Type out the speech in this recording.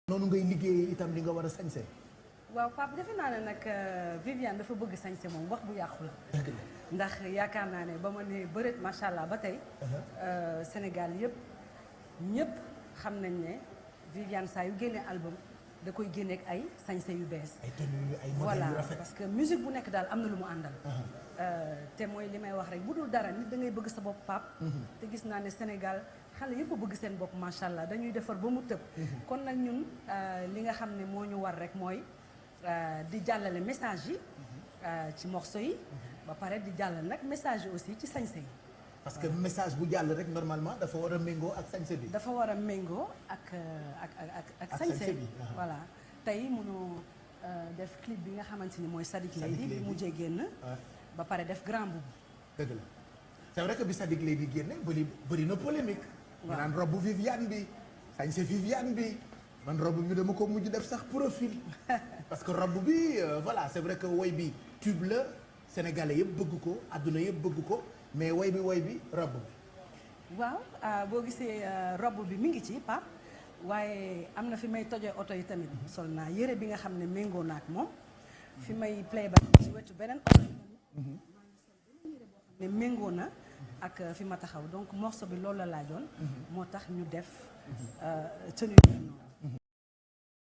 noonu ngay liggéeyee itam li nga war a sañse. waaw Pape defe naa ne nag Viviane dafa bëgg sañse moom wax bu yàqu la. ndax yaakaar naa ne ba ma ne bëreet macha allah ba tey. Sénégal yëpp ñëpp xam nañ ne Viviane saa yu génnee album da koy génneek ay sañse yu bees. ay tenues ay modèles voilà yu rafet. parce que musique bu nekk daal am na lu mu àndal. te mooy li may wax rek bu dul dara nit da ngay bëgg sa bopp Pape. te gis naa ne Sénégal xale yëpp a bëgg seen bopp macha allah dañuy defar ba mu tëb. kon nag ñun li nga xam ne moo ñu war rek mooy di jàllale message yi ci morceau yi. ba pare di jàllale nag message yi aussi ci sañse yi. parce que message bu jàll rek normalement dafa war a méngoo ak sañse bi. dafa war a méngoo ak sañse bi voilà tey mënoo def clip bi nga xamante ni mooy Sadik Lady bi mujjee génn. ba pare def grand boubou. dëgg la c'est vrai que bi Sadik Lady génne bëri na polémique. waaw naan robe Viviane bi sañse Viviane bi man robe bi dama ko mujj def sax profil. parce que robe bi voilà c'est vrai que woy bi tube la sénégalais yëpp bëgg ko adduna yëpp bëgg ko mais woy bi robe bi. waaw boo gisee robe bi mi ngi ci Pape waaye am na fi may tojee oto yi tamit sol naa yëre bi nga xam ne méngoo na ak moom fi may playback ci wetu beneen oto yi ne méngoo na ak fi ma taxaw donc morceau bi loolu la laajoon moo tax ñu def tenue